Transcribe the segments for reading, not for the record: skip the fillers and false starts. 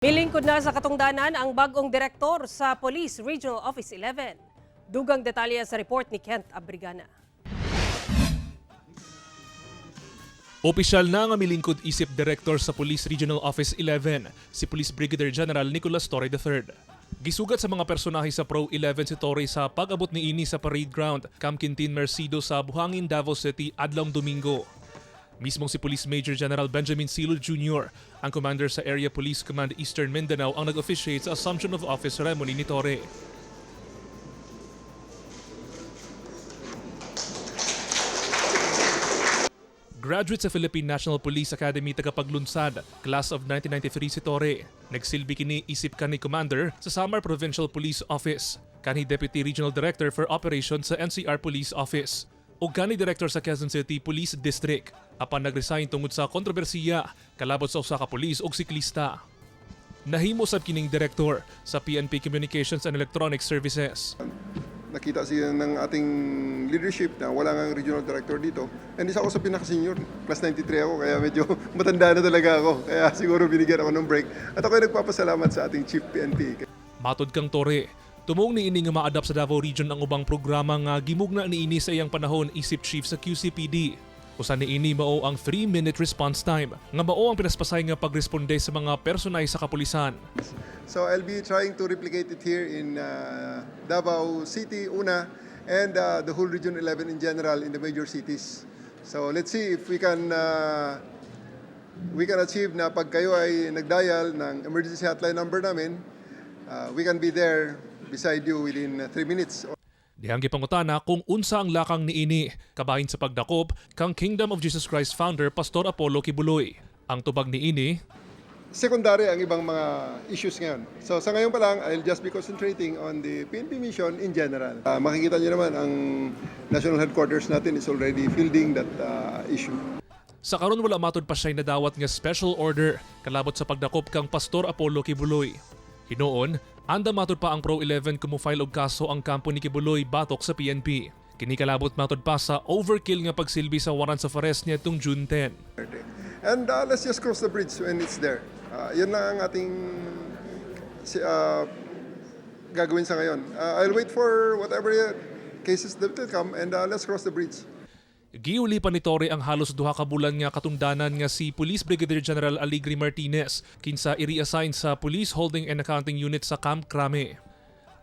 Milingkod na sa katungdanan ang bagong direktor sa Police Regional Office 11. Dugang detalye sa report ni Kent Abrigana. Opisyal na nga milingkod isip direktor sa Police Regional Office 11, si Police Brigadier General Nicolas Torre III. Gisugat sa mga personahe sa Pro 11 si Torre sa pag-abot ni ini sa parade ground, Camp Quintin Mercido sa Buhangin, Davao City, adlong Domingo. Mismong si Police Major General Benjamin Silo Jr., ang commander sa Area Police Command Eastern Mindanao, ang nag-officiate sa assumption of office ceremony ni Torre. Graduate sa Philippine National Police Academy tagapaglunsad, class of 1993 si Torre. Nagsilbi kini isip kani commander sa Samar Provincial Police Office, kanhi Deputy Regional Director for Operations sa NCR Police Office, ug kanhi Director sa Quezon City Police District. Apan nagresign tungod sa kontrobersiya kalabot sa usa ka pulis ug siklista. Nahimo sab kining director sa PNP Communications and Electronic Services. Nakita siya ng ating leadership na wala ngang regional director dito. And isa ako sa pinaka-senior. Class 93 ako, kaya medyo matanda na talaga ako. Kaya siguro binigyan ako ng break. At ako ay nagpapasalamat sa ating Chief PNP. Matod kang Torre, tumong niini nga ma-adapt sa Davao Region ang ubang programa nga gimugna niini sa iyang panahon isip chief sa QCPD. Usa niini mao ang 3-minute response time nga mao ang pinaspasay nga pagresponde sa mga personay sa kapulisan. So I'll be trying to replicate it here in Davao City, una, and the whole Region 11 in general in the major cities. So let's see if we can achieve na pag kayo ay nagdial ng emergency hotline number namin, we can be there beside you within 3 minutes. Dihang gipangutana kung unsa ang lakang niini kabahin sa pagdakop kang Kingdom of Jesus Christ founder Pastor Apollo Quiboloy. Ang tubag niini, Secondary ang ibang mga issues ngayon. So sa ngayon pa lang, I'll just be concentrating on the PNP mission in general. Makikita niyo naman ang national headquarters natin is already fielding that issue. Sa karon wala matud pa siya'y nadawat nga special order kalabot sa pagdakop kang Pastor Apollo Quiboloy. Hinuon, anda matud pa ang Pro 11 kumo-file og kaso ang kampo ni Quiboloy batok sa PNP. Kini kalabot matud pa sa overkill nga pagsilbi sa warrants of arrest niadtong June 10. And let's just cross the bridge when it's there. Yun lang ang ating gagawin sa ngayon. I'll wait for whatever cases that will come and let's cross the bridge. Giuli pa ni Torre ang halos 2 ka bulan nga katungdanan nga si Police Brigadier General Aligri Martinez kinsa i-reassign sa Police Holding and Accounting Unit sa Camp Crame.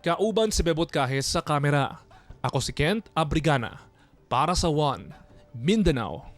Kauban si Bebot Cajes sa kamera. Ako si Kent Abrigana para sa One Mindanao.